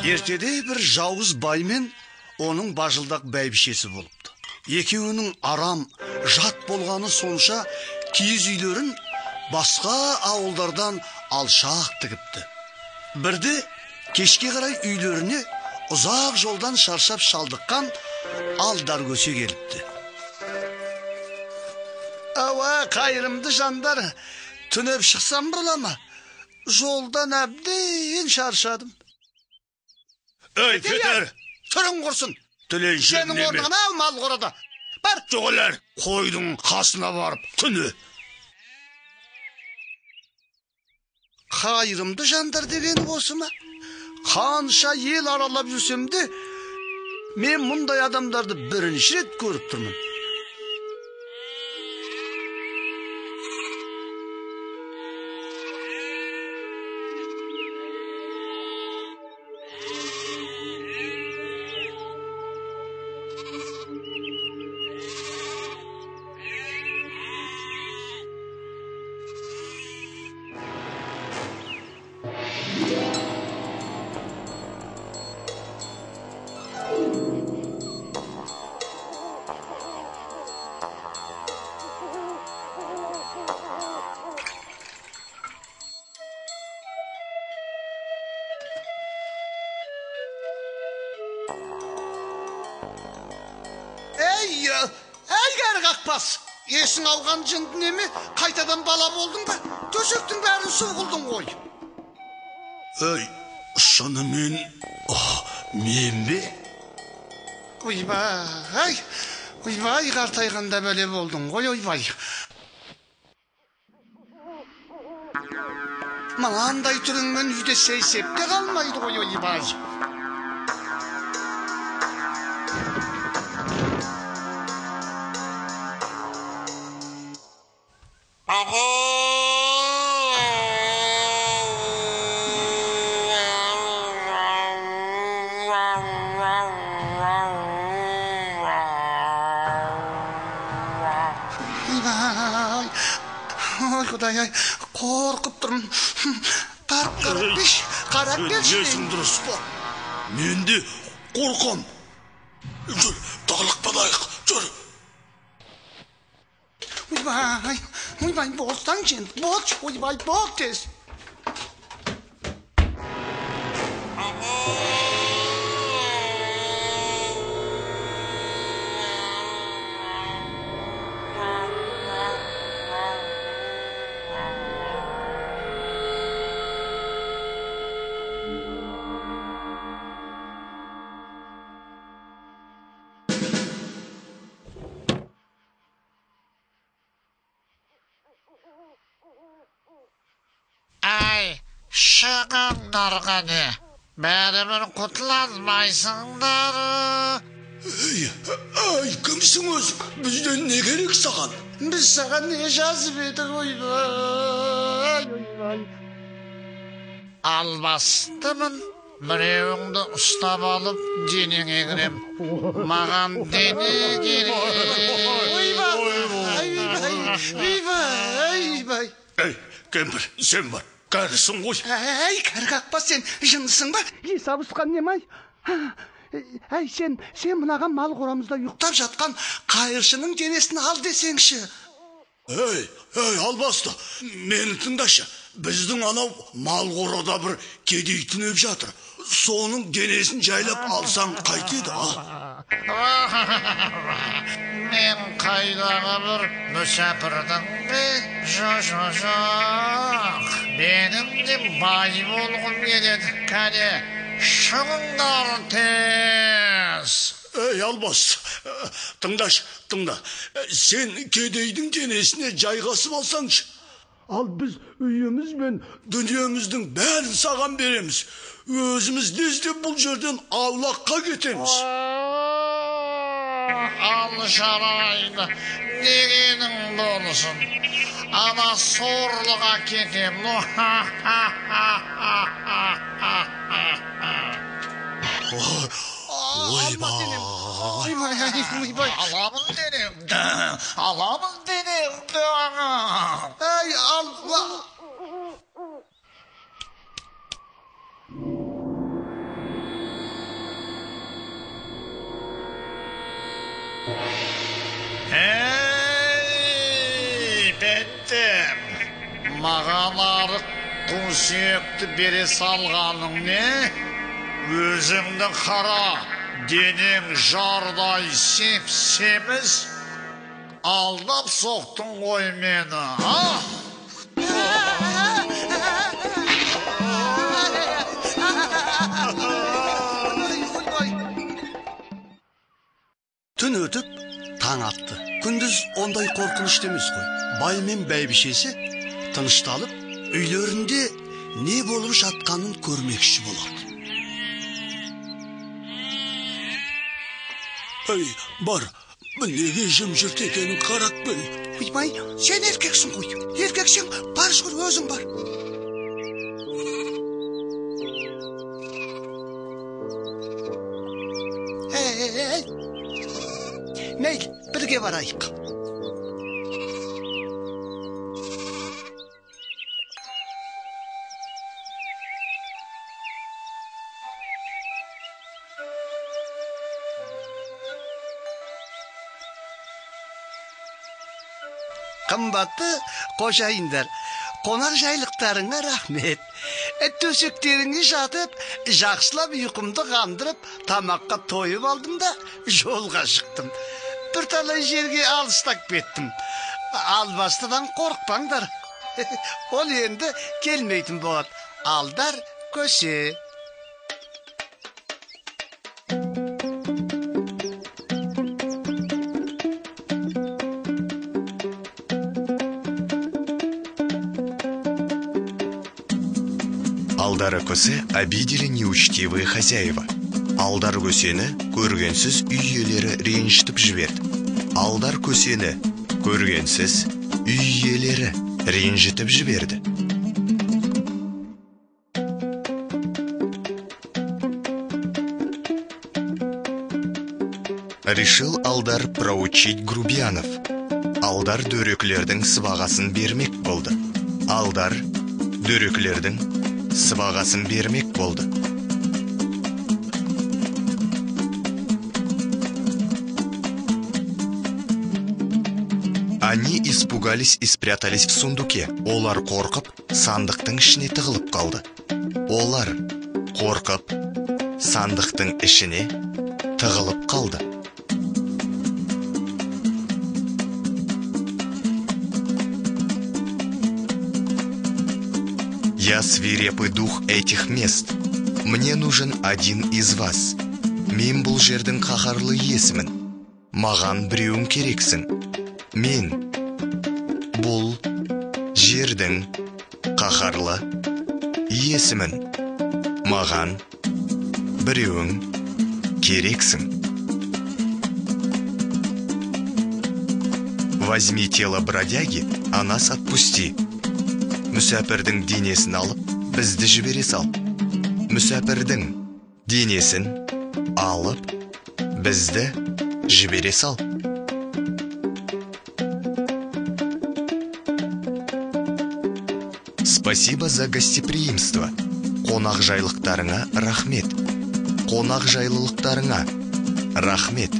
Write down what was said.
Ертеде бір жауыз бай мен оның бажылдақ бәйбішесі болыпты. Екеуінің арам, жат болғаны сонша киіз үйлерін басқа ауылдардан алшақ тігіпті. Бірде кешке қарай үйлеріне ұзақ жолдан шаршап шалдыққан Алдар көсе келіпті. Ауа, қайырымды жандар, түнеп шықсам бола ма? Жолдан әбден шаршадым. Ей, Петер! Түрің құрсын! Тіленші Сенің неме? орныңа ал мал қорада. Бар! Жоқ әлер, қойдың қасына барып, түні. Қайырымды жандар деген осы ма? Қанша ел аралап жүрсем де, мен мұндай адамдарды бірінші рет көріп тұрмын. Ей, әй кәрі қақпас, есің алған жынды неме, қайтадан бала болдың ба? Төсектің бәрін су қылдың ғой. Ей, шынымен, мен бе? Ойбай, ойбай, қартайғанда бәле болдың ғой, ойбай. Мынандай түріңмен үйде сейсеп те қалмайды ғой, ойбай. Ойбай, ой, құдай-ай, қорқып тұрмын. Барып қарап келші, қарап келші. Есің дұрыс па? Мен де қорқам. Жүр, тағлықпадайық, жүр. Ойбай, ойбай, болсаңшы енді, болшы, ойбай, бол тез. Әй, шығыңдар қане, бәрібір құтыла алмайсыңдар. Ей, ай, кімсің өзің? Бізден не керек саған? Біз саған не жазып едік, ойбай, ойбай. Албастымын, біреуіңді ұстап алып денеңе кірем. Маған дене керек. Ойбай, ойбай, ойбай, ойбай. Ей, кемпір, сен бар, кәрісің ғой. Әй, кәрі қақпас, сен жындысың ба? Есі ауысқан немай? Әй, сен мынаған мал қорамызда ұйықтап жатқан қайыршының денесін ал десеңші. Ей, ей, албасты, мені тыңдашы. Біздің анау мал қорада бір кедей түнеп жатыр. Соның денесін жайлап алсаң қайтеді, а? Мен қайдағы бір мүсәпірдің бе? Жоқ, жоқ, жоқ. Менің де бай болғым келеді. Кәне, шығыңдар тез. Ей, албасты, тыңдашы, тыңда. Сен кедейдің денесіне жайғасып алсаңшы. Ал біз үйіміз бен дүниеміздің бәрін саған береміз. Өзіміз лезде бұл жерден аулаққа кетеміз. Ал жарайды, дегенің болсын. Ана сорлыға кетем. Ойбай. Ойбай, ойбай. Аламын денеңді, аламын денеңді. Әй, алла. Ей, бәттем, маған арық қу сүйекті бере салғаның не? Өзіңді қара, денең жардай сеп-семіз. Алдап соқтың ғой мені, а? Түн өтіп, таң атты. Күндіз ондай қорқынышты емес қой. Бай мен бәйбішесі тынышталып, үйлерінде не болып жатқанын көрмекші болады. Ей, бар, неге жым-жырт екенін қарап кел. Ойбай, сен еркексің ғой. Еркексің, бар шығыр өзің бар. Ей, мейлі, бірге барайық. Қымбатты қожайындар, қонақ жайлықтарыңа рахмет. Төсектеріңе жатып, жақсылап ұйқымды қандырып, тамаққа тойып алдым да жолға шықтым. Бірталай жерге алыстап кеттім. Албастыдан қорықпаңдар. Ол енді келмейтін болады. Алдар көсе. Алдара Көсе обидели неучтивые хозяева. Алдар Көсені көргенсіз үй иелері ренжітіп жіберді. Алдар Көсені көргенсіз үй иелері ренжітіп жіберді. Решил Алдар проучить грубиянов. Алдар дөрекілердің сыбағасын бермек болды. Алдар дөрекілердің сыбағасын бермек болды. Они испугались и спрятались в сундуке. Олар қорқып, сандықтың ішіне тығылып қалды. Олар қорқып, сандықтың ішіне тығылып қалды. Я свирепый дух этих мест. Мне нужен один из вас. Мен бұл жердің қаһарлы иесімін. Маған біреуің керексің. Мен бұл жердің қаһарлы иесімін. Маған біреуің керексің. Возьми тело бродяги, а нас отпусти. Мүсәпірдің денесін алып, бізді жібере сал. Мүсәпірдің денесін алып, бізді жібере сал. Спасибо за гостеприимство. Қонақжайлықтарыңа рахмет. Қонақжайлылықтарыңа рахмет.